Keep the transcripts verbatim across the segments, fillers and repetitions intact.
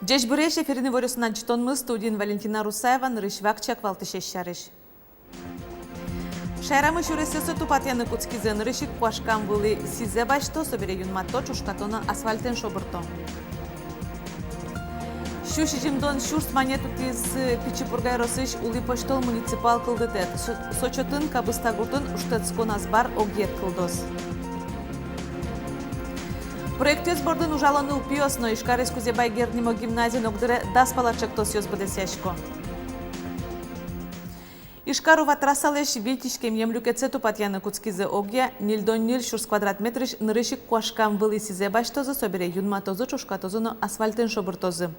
Ӟечбуресь! Эфирын «Иворъёс» но ӝытонмы, студиын Валентина Русаева. Нырысь вакчияк валтӥсез сярысь. Шаерамы сюресъёсты тупатъяны кутскизы. Нырысь ик куашкам вылӥ сӥзэ басьто, собере юнмато, ӵошкато но асфальтэн шобырто. Сю сизьымдон сюрс манет утӥз Пичи Пурга ёросысь Улӥ Пӧзьтол муниципал кылдытэт. Со-, со чотын Кабыста гуртын шутэтскон азбар огъет кылдоз. Проектъёс бордын ужало нылпиос но. Ижкарысь Кузебай Герд нимо гимназиын огдыре дас пала ӵектосъёс быдэсъясько. Ижкар-Ува трассалэсь вить иськемъем люкетсэ тупатъяны кутскизы. Огъя ньыльдон ньыль сюрс квадрат метрысь нырысь ик куашкам вылӥ сӥзэ басьтозы, собере юнматозы, ӵошкатозы но асфальтэн шобыртозы.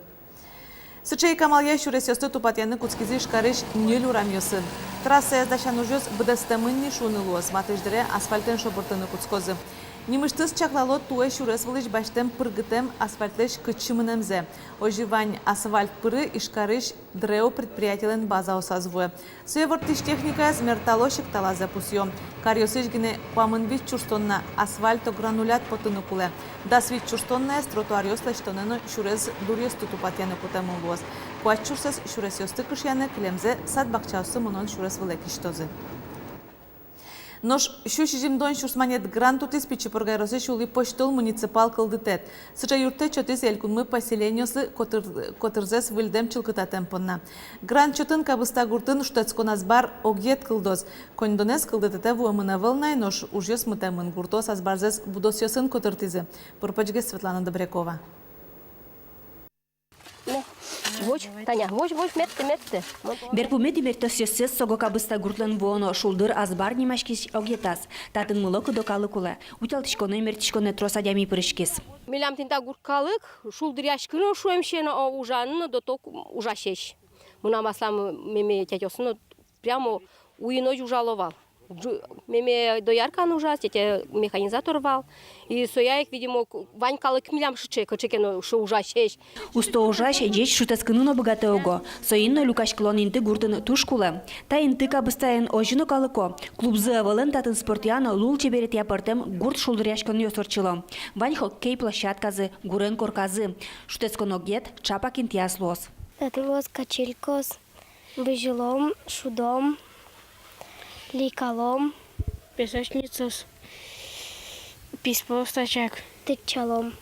Сыӵе ик амалъя сюресъёсты тупатъяны кутскизы Ижкарысь ньыль урамъёсын. Трассаез дасян ужъёс быдэстэмын ни, шуыны луоз, матысь дыре асфальтэн шобыртыны кутскозы. Нимысьтыз чаклало туэ сюрес вылысь басьтэм пыргытэм асфальтлэсь кытчы мынэмзэ. Озьы вань асфальт пыры Ижкарысь ДРЭО предприятилэн базаосаз вуэ. Сое ворттӥсь техникаез мертало, секталазэ пусъё. Каръёсысь гинэ куамын вить сюрс тонна асфальтогранулят потыны кулэ. Дас вить сюрс тоннаез тротуаръёс лэсьтонэ но сюрес дуръёсты тупатъяны кутэмын луоз. Куать сюрсэз сюресъёсты кышъяны, кылемзэ сад-бакчаосы мынон сюрес вылэ кисьтозы. Нош сю сизьымдон сюрс манет грант утӥз Пичи Пурга ёросысь Улӥ Пӧзьтол муниципал кылдытэт. Сыӵе юрттэт сётӥз элькунмы поселениослы котыр-, котырзэс выльдэм-чылкытатэм понна. Грант чотын Кабыста гуртын шутэтскон азбар огъет кылдоз. Коньдонэз кылдытэтэ вуэмын ӧвӧл на, нош ужъёс мытэмын. Гуртоос азбарзэс будосъёсын котыртӥзы. Пыр-почгес Светлана Добрякова. Возь, Таня, возь, возь, мерттэ, мерттэ. Берпуметӥ мертосъёссэс сого Кабыста гуртлэн вуоно «Шулдыр азбар» нимаськись огъетаз. Татын мылокыдо калык улэ. Утялтӥськонэ, мерттӥськонэ трос адями пыриськиз. Милям тӥни та гурт калык шулдыръяськыны шуэм сяна, о, ужаны но доток ужасесь. Мынам аслам меме тятёсы но прямо уйин озьы ужало вал. Ӝу-, меме дояркаын ужаз, тятя механизатор вал. И соя ик, видимо, к-, вань калык милям сыӵе, кыӵе ке но сыӵе ужасесь. Усто ужась ӟеч шутэтскыны но быгатэ уго. Соин но люкаськылон инты гуртын туж кулэ. Та инты Кабыстаын озьы но калыко. Клубзы ӧвӧлэн татын спортъя но лулчеберетъя пӧртэм гурт шулдыръяськонъёс ортчыло. Вань хоккей площадказы, гурен корказы. Шутэтскон огъет ӵапак интыяз луоз. Татын луоз качелькаос. Бызьылом, шудом, лейкалом. Песочницаос, писпуос тачак. Тэтчалом.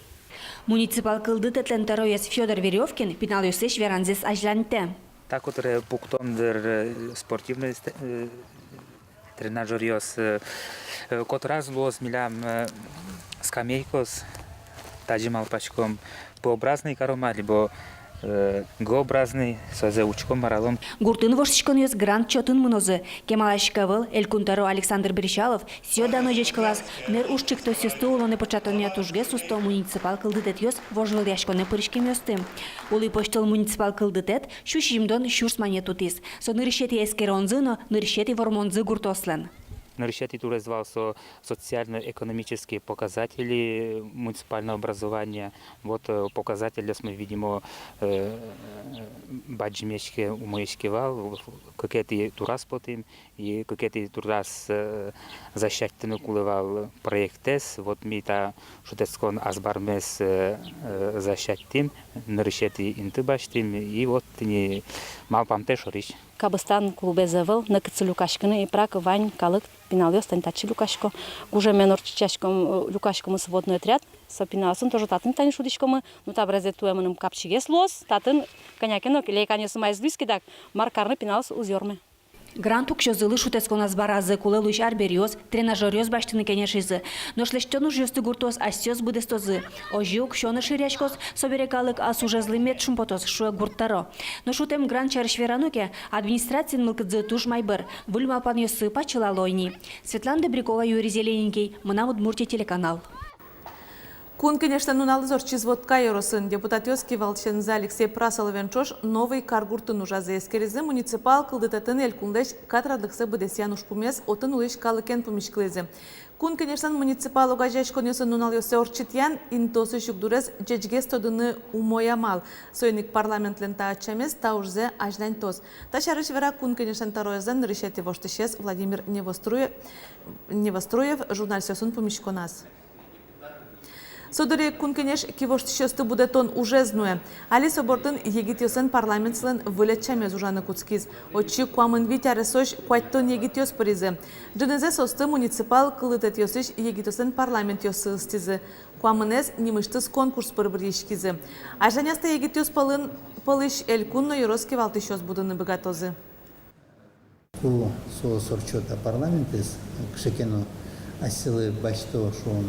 Муниципал кылдытэтлэн тӧроез Фёдор Верёвкин пиналъёслэсь веранзэс азьланьтэ. Та котыре пуктом, дыр, э, спортивный ст-, э, тренажёръёс, э, э, котыраз луоз милям, э, скамейкаос, тазьы малпаськом, П-образный каром-а, либо, э, Г-образный, созэ учком, мар-а луоз. Гуртын воштӥськонъёс грант чотын мынозы. Кемалась ик ӧвӧл, элькун тӧро Александр Бречалов сӥё-дано ӟечкылаз, мер уж ӵектосъёсты улонэ пыӵатонъя тужгес усто муниципал кылдытэтъёс вожвылъяськонэ пыриськемъёсты. Улӥ Пӧзьтол муниципал кылдытэт сю сизьымдон сюрс манет утӥз. Со нырысетӥ эскеронзы но нырысетӥ вормонзы гуртоослэн. Нырысетӥ турез вал со социально-экономические показатели муниципального образования. Вот, э, показательёсмы, видимо, э, бадӟымесь ке, умоесь ке вал, кыкетӥ тураз потӥм, и кыкетӥ тураз, э, защитьтыны кулэ вал проектэз. Вот ми та шутэтскон азбармес, э, э, защитим, нырысетӥ инты басьтӥм, и вот тӥни малпамтэ шорысь. Кабыстан клубез ӧвӧл, нокытчы люкаськыны, и прак вань калык, пиналъёс тани татчы люкасько. Гужемен ортчытӥськом, э, люкаськомы сводный отряд. Со пиналъёсын тоже татын тани шудӥськомы. Ну, табере туэ мыным капчигес луоз, татын кӧня ке но лейканъёсмы ӧз луиз ке дак, мар карны, пиналъёс уз ёрмы. Грант уксёзылы шутэтскон азбаразы кулэ луись арбериос, тренажёръёс басьтыны кенешизы. Нош лэсьтон ужъёсты гуртоос асьсэос быдэстозы. Озьы уксё но ширъяськоз, собере калык ас ужезлы мед шумпотоз, шуэ гурт тӧро. Но шутэм грант сярысь верано ке, администрациын мылкыдзы туж майбыр, выль малпанъёссы пачылало ини. Светлана Добрякова, Юрий Зелененький, «Мынам Удмуртие» телеканал. Кун Кенешлэн нуналыз ортчиз Вотка ёросын. Депутатъёс кивалтӥсенызы Алексей Прасоловен ӵош Новый Каргуртын ужазы, эскеризы муниципал кылдытэтын элькунлэсь катрадлыксэ быдэсъян ужпумез, отын улӥсь калыкен пумиськылӥзы. Кун Кенешлэн муниципал огазеяськонъёсын нуналъёссэ ортчытъян интыосысь югдурез ӟечгес тодыны умой амал. Соин ик парламентлэн та ӧтчамез та ужзэ азьланьтоз. Та сярысь вера Кун Кенешлэн тӧроезлэн нырысетӥ воштӥсез Владимир Невоструе-, Невоструев журналистъёсын пумиськоназ. Со дыре Кун Кенеш кивоштӥсьёсты будэтон ужез нуэ. Али со бордын егитъёслэн парламентсылэн выль ӧтчамез ужаны кутскиз. Отчы куамын вить аресозь куатьтон егитъёс пыризы. Ӝынызэ соосты муниципал кылдытэтъёсысь егитъёслэн парламентъёссы ыстӥзы. Куамынэз нимысьтыз конкурс пыр быръиськизы. Азьланяз та егитъёс пӧлын, пӧлысь элькун но ёрос кивалтӥсьёс будыны быгатозы. Ку соос ортчо та парламентэз, кыӵе ке но асьсэлы басьто, шуом,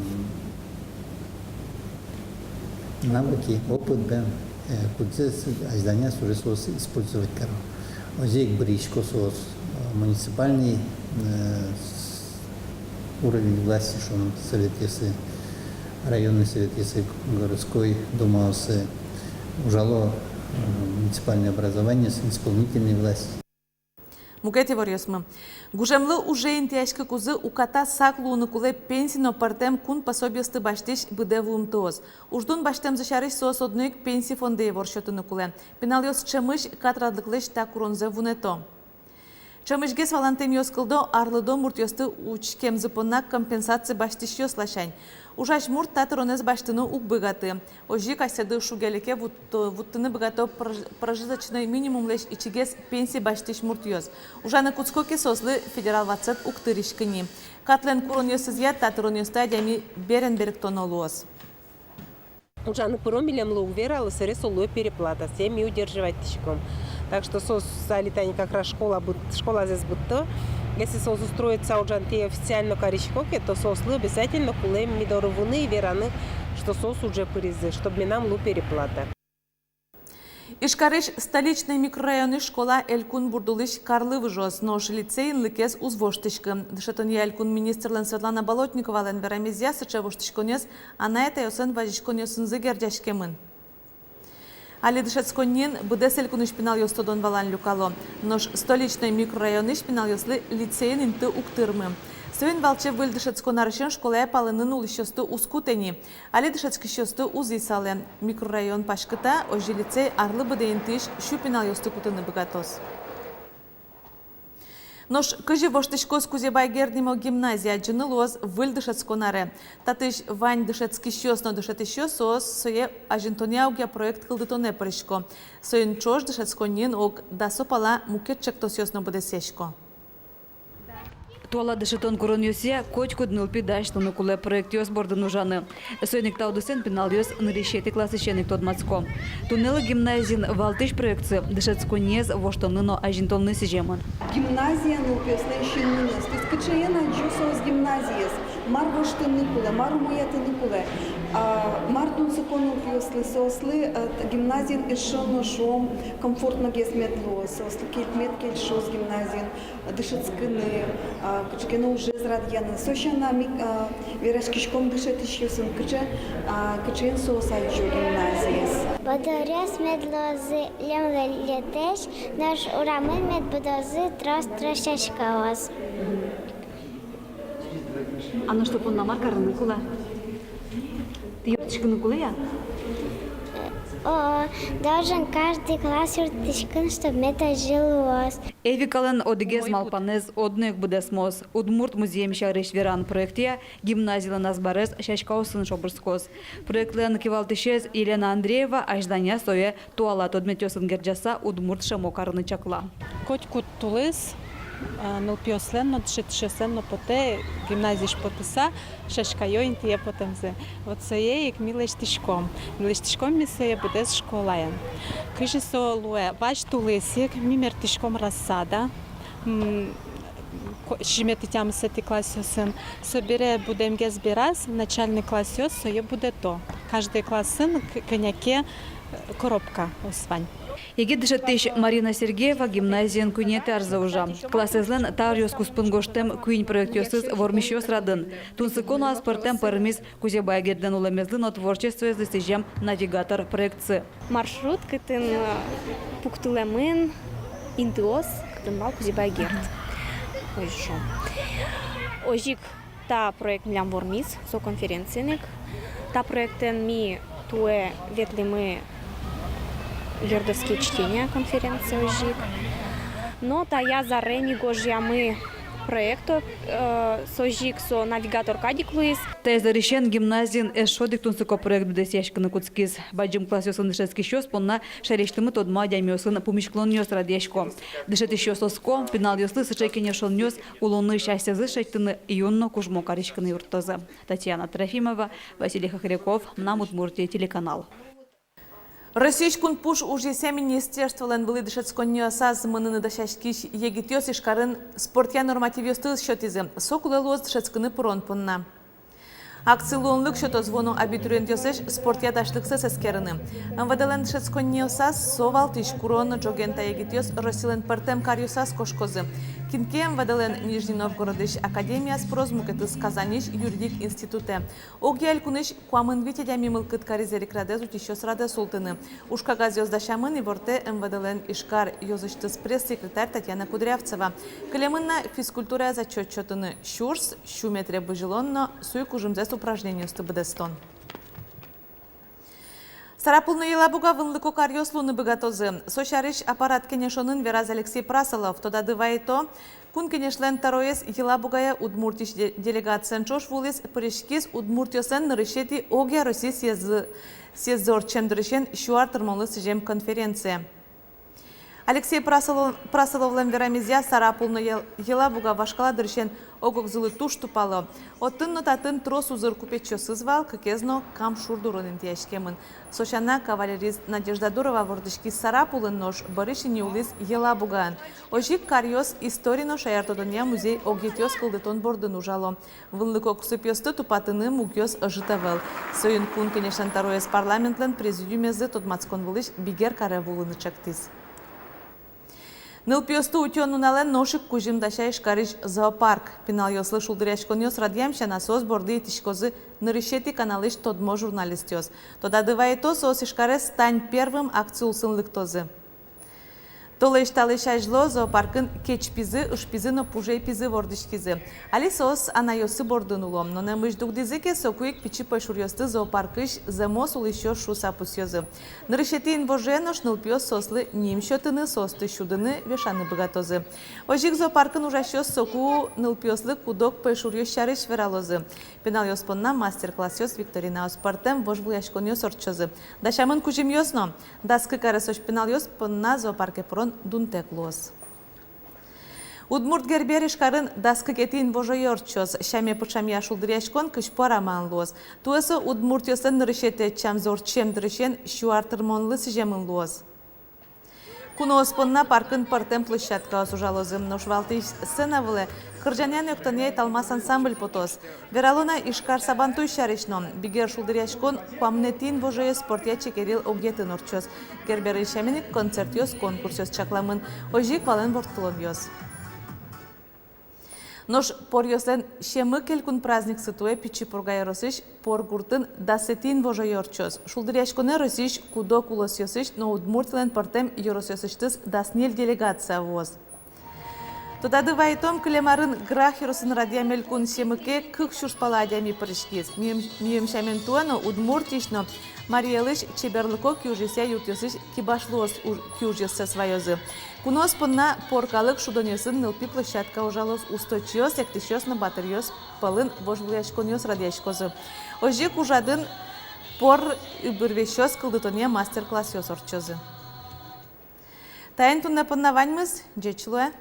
навыки, опыт бен, э, кудзэ с-, азьланяз уже соос использовать каро. Озьы ик быръисько соос, э, муниципальный, э, с-, уровень власти, шуом, советъёсы, районный советъёсы, городской думаосы, ужало, э, муниципальное образование, с-, исполнительной власть. Мукет иворъёсмы. Гужемлы уже интыяськыкузы уката сак луыны кулэ пенси но пӧртэм кун пособиосты басьтӥсь быдэ вуымтэос. Уждун басьтэмзы сярысь соос одно ик пенси фондэ ивор сётыны кулэ. Пиналъёс ӵемысь катрадлыклэсь та куронзэ вунэто. Ӵемысьгес валантэмъёс кылдо арлыдо муртъёсты учкемзы понна компенсаци басьтӥсьёс ласянь. Ужась мурт та тыронэз басьтыны уг быгаты. Озьы ик асьсэды шуг-леке вутто-, вуттыны быгато прож-, прожиточной минимумлэсь ичигес пенси басьтӥсь муртъёс. Ужаны кутско ке, соослы федерал ватсэт уг тыриськы ни. Катлэн куронъёсызъя та тыронъёсты адями берен берыктоно луоз. Ужаны пыро милемлы уг верало, сэре со луэ переплата, сое ми удерживать тӥськом. Так что соос али тани как раз школа быт-, школазэс быдто. Если соос устроиться ужаны тӥ официально карисько ке, то соослы обязательно кулэ ми доры вуны и вераны, что соос уже пыризы, чтоб милям луэ переплата. Ижкарысь Столичной микрорайонысь школа элькун бурдулысь карлы выжоз, нош лицей инлыкез уз воштӥськы. Дышетонъя элькун министрлэн Светлана Болотниковалэн верамезъя, сыӵе воштӥськонэз анай-атайёслэн вазиськонъёсынызы герӟаськемын. Али дышетсконниын быдэс элькунысь пиналъёс тодон-валан люкало. Нош Столичной микрорайонысь пиналъёслы лицейын инты уг тырмы. Соин валче выль дышетскон арысен школае палэнын улӥсьёсты уз кутэ ни. Али дышетскисьёсты уз исалэ. Микрорайон паськыта, озьы лицей арлы быдэ интыысь сю пиналъёсты кутыны быгатоз. Нош кызьы воштӥськоз Кузебай Герд нимо гимназия, адӟыны луоз выль дышетскон аре. Татысь вань дышетскисьёс но дышетӥсьёс соос сое азинтонъя-огъя проект кылдытонэ пырисько. Соин ӵош дышетсконниын ог дасо пала мукет ӵектосъёс но быдэсъясько. Туала дышетон куронъёсъя котькуд нылпи дась луыны кулэ проектъёс бордын ужаны. Соин ик та удысэн пиналъёс нырысетӥ классысен ик тодматско. Туннэлы гимназиын валтӥсь проектсы дышетсконниез воштонлы но азинтонлы сӥземын. Гимназия нылпиослэн синмыныз. То есть кыӵеен адӟо соос гимназиез, мар воштыны кулэ, мар умоятыны кулэ, а, мар тунсыко нылпиослы, соослы, э, гимназиын эшшо но, шуом, комфортногес мед луоз, соослы кельт-, мед кельшоз гимназиын дышетскыны, а, кыӵе ке но ужез радъяны. Со сяна ми, а, вераськиськом дышетӥсьёсын, кыӵе, а, кыӵеен соос адӟо гимназиез. Борддоръёс мед луозы льӧмлы летӥсь, нош урамын мед будозы трос-трос сяськаос. А нош со понна мар карыны кулэ? Тӥ юрттӥськыны кулэ-а? О, должен каждый класс юрттӥськыны, чтоб мед озьы луоз. Эвикалэн одӥгез малпанэз одно ик быдэсмоз. Удмурт музъем сярысь веран проектъя гимназилэн азбарез сяськаосын шобырскоз. Проектлэн кивалтӥсез Елена Андреева азьланяз сое туала тодметъёсын герӟаса удмурт шӧмо карыны чакла. Котькуд тулыс, а, нылпиослэн но, дышетӥсьёслэн но потэ гимназиысь потыса сяськаё интые потэмзы. Вот сое ик ми лэсьтӥськом. Ми лэсьтӥськом ми сое быдэс школаен. Кызьы со луэ? Вазь тулыс ик ми мерттӥськом рассада, м, ко-, сизьыметӥ-тямысэтӥ классъёсын. Собере будэмгес бераз начальный классъёс сое будэто. Каждый классын к-, кӧня ке, э, коробка ос вань. Егит дышетӥсь Марина Сергеева гимназиын куинетӥ арзэ ужа. Классэзлэн та аръёс куспын гожтэм куинь проектъёсыз вормисьёс радын. Тунсыко но аспӧртэм пӧрмиз Кузебай Гердлэн улэмезлы но творчествоезлы сӥзем «Навигатор» проектсы. Маршрут, кытын, э, пуктылэмын интыос, кытын вал Кузебай Герд. Озьы шуом. Озьы ик та проект милям вормиз, со конференциын ик. Та проектэн ми туэ ветлӥмы «Гердовские чтения» конференция озьы ик. Но таяз аре ми гожъямы Проекто, э, со озьы ик со навигатор кадь ик луиз. Таиз дырысен гимназиын эшшо одӥг тунсыко проект быдэсъяськыны кутскиз. Бадӟым классъёсын дышетскисьёс понна шаерысьтымы тодмо адямиосын пумиськылонъёс радъясько. Дышетӥсьёс оско, пиналъёслы сыӵе кенешонъёс улонысь асьсэзы шедьтыны, юн но кужмо кариськыны юрттозы. Татьяна Трофимова, Василий Хохряков, «Мынам Удмуртие» телеканал. Россиысь кун пуш ужъёсъя министерстволэн вылӥ дышетсконниосаз мыныны дасяськись егитъёс Ижкарын спортъя нормативъёсты ӧз сётӥзы. Со кулэ луоз дышетскыны пырон понна. Акци луонлык сётоз вуоно абитуриентъёслэсь спортъя дасьлыксэс эскерыны. МВД-лэн дышетсконниосаз со валтӥсь курон. Ӝоген та егитъёс Россилэн пӧртэм каръёсаз кошкозы. Кин ке МВД-лэн Нижний Новгородысь академияз пыроз, мукетыз Казаньысь юридик институтэ. Огъя элькунысь куамын вить адями мылкыд кариз эрикрадэз утисьёс радэ султыны. Ужкагазъёс дасямын, ивортэ МВД-лэн Ижкар ёзысьтыз пресс-секретарь Татьяна Кудрявцева. Кылемын на физкультурая зачёт сётыны: сюрс, сю метре бызьылон но суй кужымзэс упражнениосты быдэстон. Сарапул но Елабуга вынлыко каръёс луыны быгатозы. Со сярысь аппарат кенешонын вераз Алексей Прасолов. Тодады вайто, Кун Кенешлэн тӧроез Елабугае Удмуртиысь де-, делегациен ӵош вуылӥз, пыриськиз удмуртъёслэн нырысетӥ огъя Росси съездзы, съездзы ортчем дырысен сю ар тырмонлы сӥзем конференцие. Алексей Прасолов-, Прасоловлэн верамезъя, Сарапул но Ел-, Елабуга вашкала дырысен ог-огзылы туж тупало. Отын но татын трос узыр купечъёсыз вал, кыкез но Кам шур дурын интыяськемын. Со сяна, кавалерист Надежда Дурова вордӥськиз Сарапулын, нош бӧрысь ини улӥз Елабугаын. Озьы ик каръёс истори но шаертодонъя музей огъетъёс кылдытон бордын ужало. Вынлыко кусыпъёсты тупатыны мугъёс ӧжыт ӧвӧл. Соин Кун Кенешлэн тӧроез парламентлэн президиумезлы тодматскон вылысь Бигер каре вуылыны чектӥз. Нылпиосты утён нуналэ нош ик кузьым дася Ижкарысь зоопарк. Пиналъёслы шулдыръяськонъёс радъям сяна соос борды итӥськозы нырысетӥ каналысь тодмо журналистъёс. Тодады вайто, соос Ижкарез «Стань первым» акци улсын лыктозы. Толэзь талэсь азьло зоопаркын кечпизы, ыжпизы но пужейпизы вордӥськизы. Али соос анайёссы бордын уло. Нонэмысь дугдӥзы ке, соку ик пичи пӧйшуръёсты зоопаркысь зэмос улӥсьёс шуыса пусъёзы. Нырысетӥ инвожое нош нылпиос соослы ним сётыны, соосты сюдыны, вешаны быгатозы. Озьы ик зоопаркын ужасьёс соку нылпиослы кудог пӧйшуръёс сярысь вералозы. Пиналъёс понна мастер-классъёс, викторинаос, пӧртэм вожвылъяськонъёс ортчозы. Дасямын кузьымъёс но. Дас кык аресозь пиналъёс понна зоопарке пырон дунтэк луоз. Удмурт Гербер Ижкарын дас кыкетӥ инвожое ортчоз. Сяме пыӵамъя шулдыръяськон кызьпу арамаын луоз. Туэ со удмуртъёслэн нырысетӥ ӧтчамзы ортчем дырысен сю ар тырмонлы сӥземын луоз. Куноос понна паркын пӧртэм площадкаос ужалозы. Нош валтӥсь сцена вылэ кырӟанъя но эктонъя «Италмас» ансамбль потоз. Верало на Ижкар Сабантуй сярысь но. Бигер шулдыръяськон куамынэтӥ инвожое спортъя «Чекерил» огъетын ортчоз. Герберын сямен ик концертъёс, конкурсъёс чакламын, озьы ик валэн ворттылонъёс. Нош поръёслэн Семык элькун праздниксы туэ Пичи Пурга ёросысь Пор гуртын дасэтӥ инвожое ортчоз. Шулдыръяськонэ Россиысь кудог улосъёсысь но Удмуртилэн пӧртэм ёросъёсысьтыз дас ньыль делегация вуоз. Тодады вайытом, кылем арын Грах ёросын радъям элькун Семыке кык сюрс пала адями пыриськиз. Миым, миым сямен, туэ но Удмуртиысь но Марий Элысь чеберлыко киужъёсъя юртъёсысь кибашлыос уж-, киужъёссэс ваёзы. Куноос понна пор калык шудонъёсын нылпи площадка ужалоз, усточиос, эктӥсьёс но батыръёс пӧлын вожвылъяськонъёс радъяськозы. Озьы ик ужрадын пор ыбырвесьёс кылдытонъя мастер-классъёс ортчозы. Таин туннэ понна ваньмыз. Ӟеч луэ.